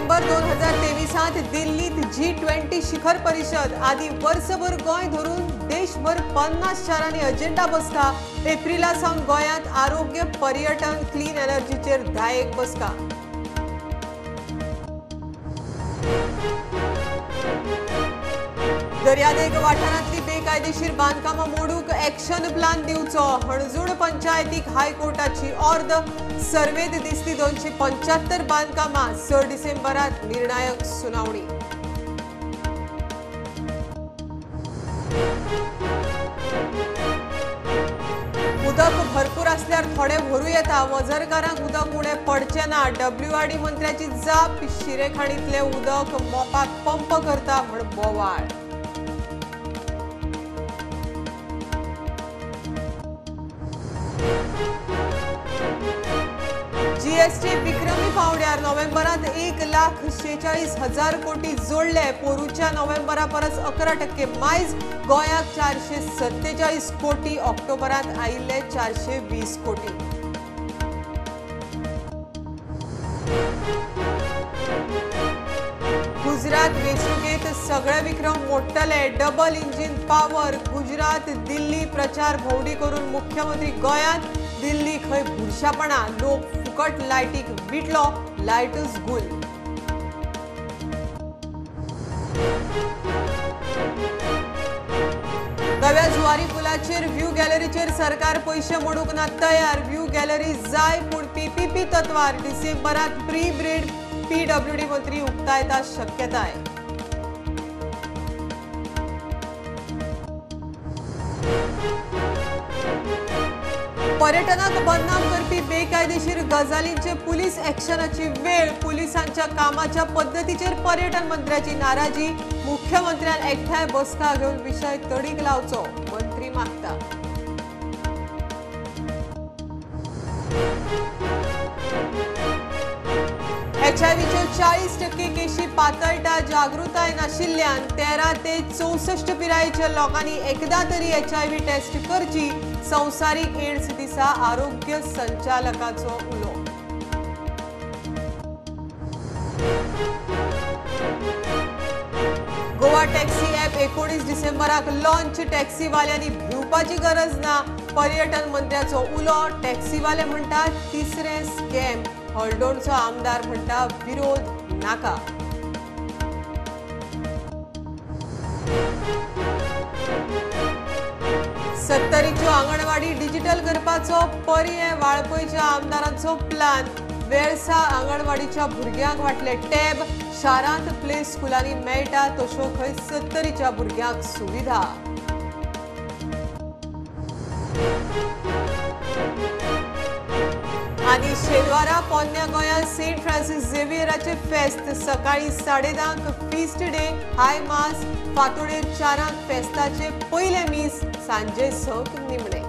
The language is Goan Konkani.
डिसेंबर 2023 दिल्लीत G20 शिखर परिषद आदी वर्सभर गोंय धरून देशभर 50 शारांनी अजेंडा बसका। एप्रिला सावन गोंयांत आरोग्य, पर्यटन, क्लीन एनर्जीचेर 10 बसका। दर्यादेग वाठारांतली बेकायदेशीर बांदकामां मोडूंक एक्शन प्लान दिवचो। हणजूण पंचायतीक हायकोर्टाची ऑर्द। सर्वेत दिसली 275 बांदकामां। 6 डिसेंबरात निर्णायक सुनावणी। उदक भरपूर असल्यार थोडे भरू येता, वझरकारांक उदक उणें पडचें ना। WRD मंत्र्याची जाप। शिरेखाणींतलें उदक मोपाक पंप करता म्हण बोवाळ। GST विक्रमी पावंड्यार नोव्हेंबरात 1,46,000 कोटी जोडले। पोरूच्या नोव्हेंबरा परस 11% मायज। गोंयाक 447 कोटी, ऑक्टोबरात आयिल्ले 420 कोटी। गुजरात वेंचणुकेत सगळे विक्रम मोडटले। Double engine power. Gujarat Delhi प्रचार भोंवडी करून मुख्यमंत्री गोंयांत। दिल्ली खंय बुरशापणा, लोक फुकट लायटीक विटलो, लायटच गुल। नव्या जुवारी पुलाचेर व्ह्यू गॅलरीचेर सरकार पयशे मोडूंक ना तयार। व्ह्यू गॅलरी जाय पूण PPP तत्वार। डिसेंबरात प्री ब्रेड PWD मंत्री उक्तायता शक्यताय। पर्यटनाक बदनाम करपी बेकायदेशीर गजालींचे पुलीस एक्शनाची वेळ। पुलिसांच्या कामाच्या पद्दतीचेर पर्यटन मंत्र्याची नाराजी। मुख्यमंत्र्यान एकठांय बसका घेवन विशय तडीक लावचो, मंत्री मागता। HIVच्यो 40% केशी पातळटा। जागृताय नाशिल्ल्यान 13 ते 64 पिरायेच्या लोकांनी एकदा तरी HIV taste करची। संवसारीक एड्स दिसा आरोग्य संचालकाचो उलो। गोवा टॅक्सी ॲप 19 डिसेंबराक लॉन्च। टॅक्सीवाल्यांनी भिवपाची गरज ना, पर्यटन मंत्र्याचो उलो। टॅक्सीवाले म्हणटात तिसरें स्कॅम। हळदोणचो आमदार म्हणटा विरोध नाका। सत्तरीच्यो आंगणवाडी डिजिटल करपाचो पर्याय वाळपयच्या आमदारांचो प्लान। वेळसा आंगणवाडीच्या भुरग्यांक वांटले टॅब। शारांत प्ले स्कुलांनी मेळटा तश्यो खंय सत्तरीच्या भुरग्यांक सुविधा। आनी शेनवारा पोन्न्या गोंयांत सेंट फ्रांसीस झेवियराचे फेस्त। सकाळी 10:30 फीस्ट डे हाय मास। फांतोडेर 4 फेस्ताचे पयले मीस। सांजे 6 निमणे।